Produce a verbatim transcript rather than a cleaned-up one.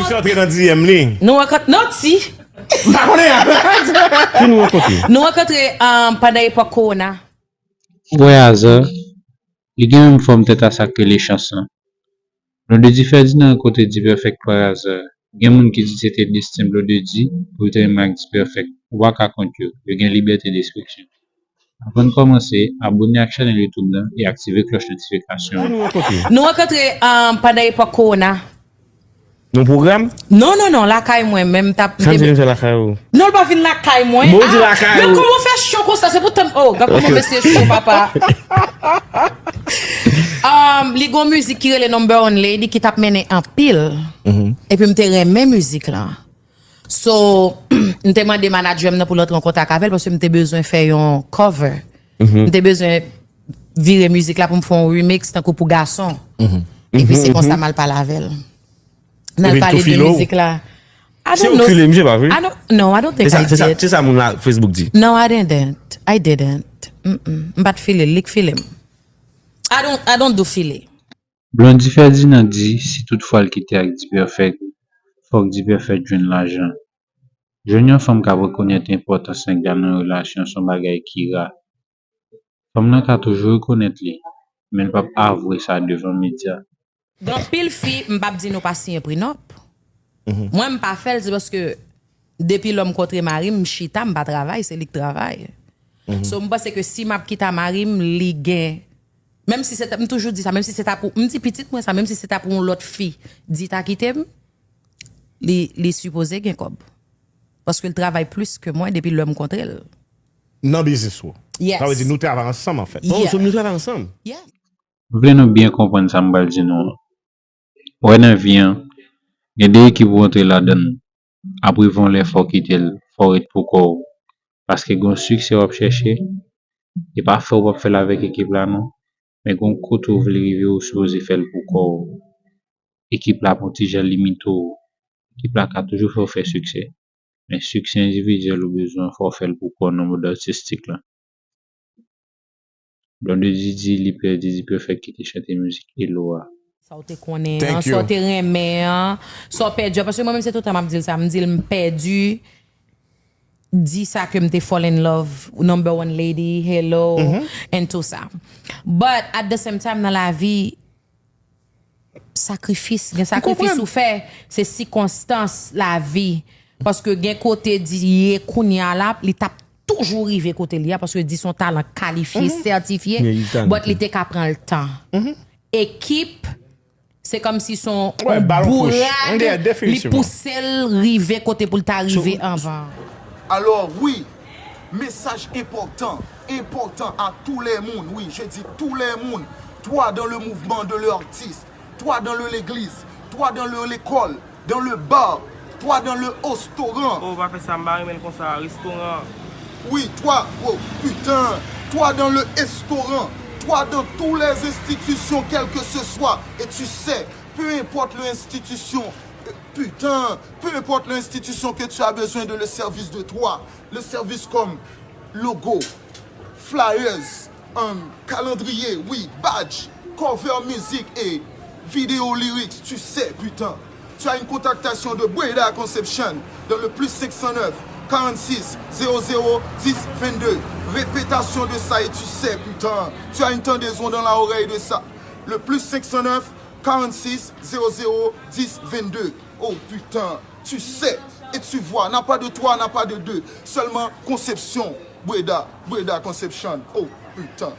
Fè antre nan D M li. Nou rankontre, non, ti. M pa konnen. Ki nou rankontre? Nou rankontre, um, pandan epòk kowona. Wè aza, li gen menm fòm tèt a sa k rele chans lan. Blondedy Ferdinand rankontre D-Perfect pa aza. Gen moun ki di se te desten Blondedy pou l te renmen ak D-Perfect. Ou pa ka kont yo. Yo gen libète despresyon. Anvan n kòmanse, abòne ak chanèl YouTube lan e aktive klòch notifikasyon an. Nou rankontre, um, pandan epòk kowona. Yon pwogram? Non, non, non, lakay mwen menm. Sa vle di lakay ou? Non, l pa vin lakay mwen. Bon, di lakay ou. Men kòman w fè cho konsa? Se pou tann. Oh, gad kòman mesye cho, papa. Um, li gon mizik ki rele Number One Lady ki t ap mennen anpil. Epi m te renmen mizik lan. So, m te mande manager m nan pou l antre an kontak avè l paske m te bezwen fè yon cover. M te bezwen vire mizik la pou m fè yon remix tankou pou gason. Epi se konsa m al pale avè l. N al pale de mizik la. I don't know. Se ou k file misye, pa vre? I don't, no, I don't think I did. Se sa moun la Facebook di. No, I didn't. I didn't. Mm-mm. M pa t file l, li k file m. I don't, I don't do file. Blondy Ferdinand di si tout fwa l kite ak D-Perfect, fòk D-Perfect jwenn lajan. Jwenn yon fanm k ap rekonèt enpòtans nèg la nan yon relasyon se yon bagay ki ra. Fanm nan ka toujou rekonèt li, men l p ap avwe sa devan medya. Gen anpil fi, m p ap di nou pa siyen prenup. Mwen, m pa fè l, se paske depi lè m kontre mari m, m chita, m pa travay, se li k travay. So, m panse ke si m ap kite a mari m, li gen, menm si se ta, m toujou di sa, menm si se ta pou, m di pitit mwen sa, menm si se ta pou yon lòt fi di ta kite m, li, li sipoze gen kòb. Paske l travay plis ke mwen depi lè m kontre l. Nan biznis ou? Yes. Sa vle di nou travay ansanm, anfèt. Yeah. Oh, so nou travay ansanm? Yeah. M vle nou byen konprann sa m pral di nou an. Ou wè nan vi an, gen de ekip ou antre ladan l, apre yon lè fò w kite l, fò w ret pou kò w. Paske gen yon siksè w ap chèche, e pa fè w p ap fè l avèk ekip la non, men gen yon kote w vle rive ou sipoze fè l pou kò w. Ekip la p on ti jan limite w, ekip la ka toujou fè w fè siksè, men siksè endividyèl ou bezwen fò w fè l pou kò w nan mond atistik la. Blondedy di li pèdi D-Perfect ki te chante mizik Elo a. Sa w te konnen an, sa w te renmen an, sa w pèdi an. Paske mwen menm se tout tan m ap di l sa, m di l m pèdi di sa ke m te fall in love, number one lady, hello, and tout sa. But at the same time nan lavi, sakrifis, gen sakrifis ou fè, se sikonstans lavi. Paske gen kote di ye kounye a la, li t ap toujou rive kote li a, paske di se yon talan kalifye, sètifye, but li te ka pran l tan. Ekip, se kòmsi se yon bourad, li pouse l rive kote pou l ta rive anvan. Alors oui, message important, important à tous les moun, oui, je dis tous les moun, toi dans le mouvement de l'artiste, toi dans le l'église, toi dans le l'école, dans le bar, toi dans le ostoran. Oh, pa fè sa, m pa renmen l konsa, restoran. Oui, toi, oh, putain, toi dans le estoran, toi dans tous les institutions, quel que ce soit, et tu sais, peu importe l'institution, euh, putain, peu importe l'institution que tu as besoin de le service de toi, le service comme logo, flyers, um, calendrier, oui, badge, cover music et vidéo lyrics, tu sais, putain. Tu as une contactation de Breda Conception dans le plus cinq cent neuf, quarante-six, zéro zéro, dix, vingt-deux. Répétition de ça et tu sais, putain. Tu as une tendaison dans la oreille de ça. Le plus cinq cent neuf, quarante-six, zéro zéro, dix, vingt-deux. Oh putain, tu sais et tu vois, n'a pas de toi, n'a pas de deux. Seulement Conception, Breda, Breda Conception. Oh putain.